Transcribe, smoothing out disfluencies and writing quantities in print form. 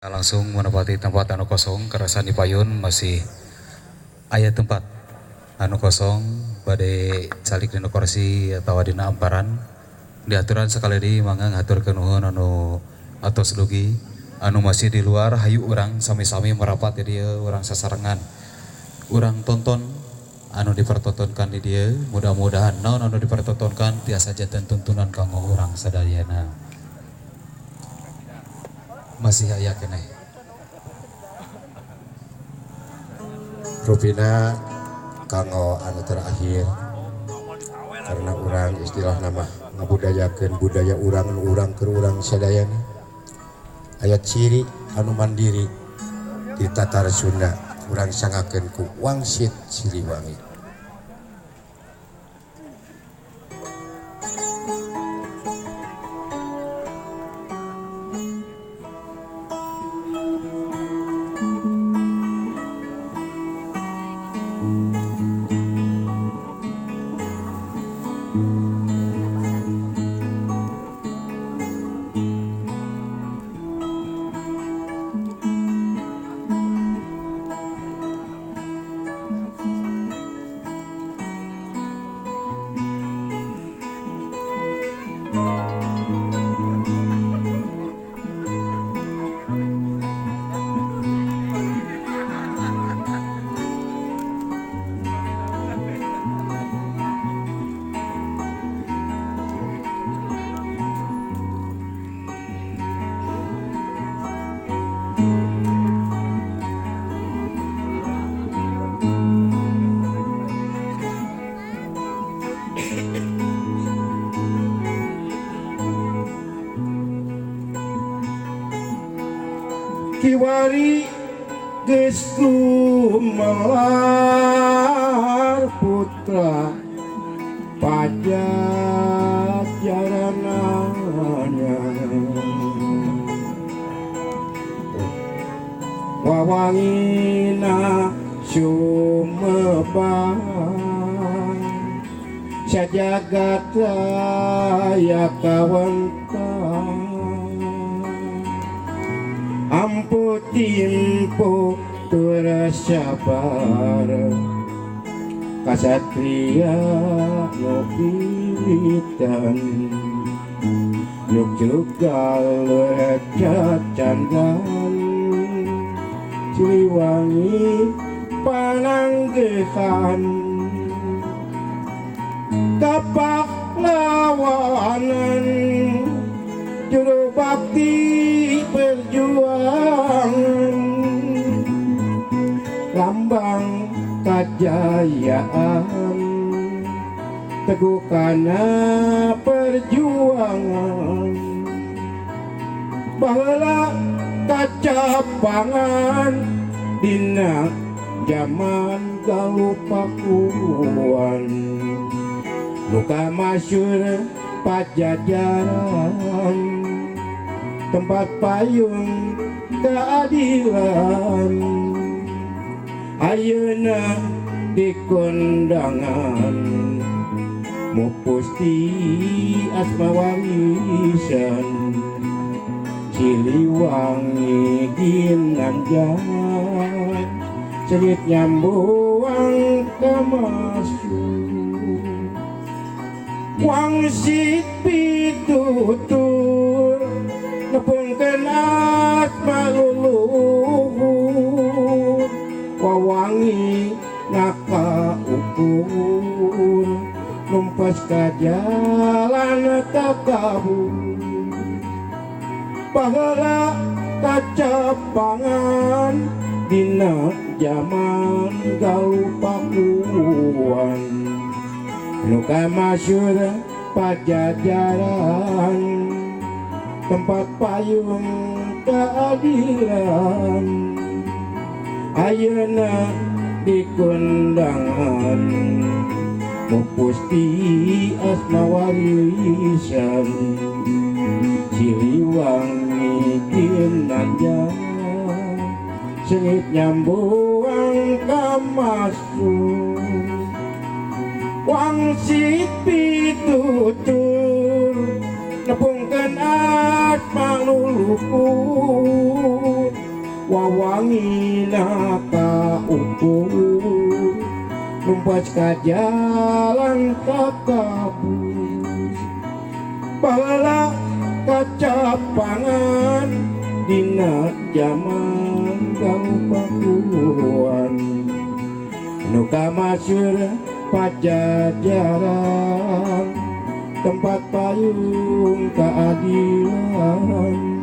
Langsung menempati tempat anu kosong kerasan di payun masih aya tempat anu kosong bade calik dina kursi atawa dina amparan diaturan sekali di mangga ngaturkeun nuhun anu atos dugi anu masih di luar hayu urang sami-sami merapat di dieu urang sasarengan urang tonton anu dipertontonkan di dieu mudah-mudahan naon anu dipertontonkan tiasa janten tuntunan kanggo urang sadayana. Masih aya keneh. Rupina kanggo anu terakhir karena urang istilah nama ngabudayakeun budaya urang nu urang keur urang sadayana aya ciri anu mandiri di Tatar Sunda urang sangakeun ku Wangsit Siliwangi. Kiwari geus gumelar putra pajajarananya wawangina sumebang sajagat raya kawentang ampu timpu tur sabar kasatria nu piwitan yuk galur cacandan Siliwangi pananggehan kapak lawanan juru bakti perjuangan lambang kejayaan teguh kana perjuangan baheula kacapangan dina zaman Galuh Pakuan luka masyhur Pajajaran tempat payung keadilan ayeuna di kondangan mupusti asma warisan Siliwangi ginanjar sengit nyambuang kamasyur Wangsit pitutur nepungkeun asma luluhur wawangi naka ukur numpas ka jalan takabur baheula kacapangan dina jaman Galuh Pakuan luka masyhur Pajajaran tempat payung keadilan ayeuna di kondangan mupusti asma warisan Siliwangi ginanjar sengit nyambuang kamasyur Wangsit pitutur nepungkeun asma luluhur Wawangina kaukur numpas ka jalan kakabur baheula kacapangan dina jaman Galuh Pakuan nu kamasyhur Pajajaran tempat payung keadilan.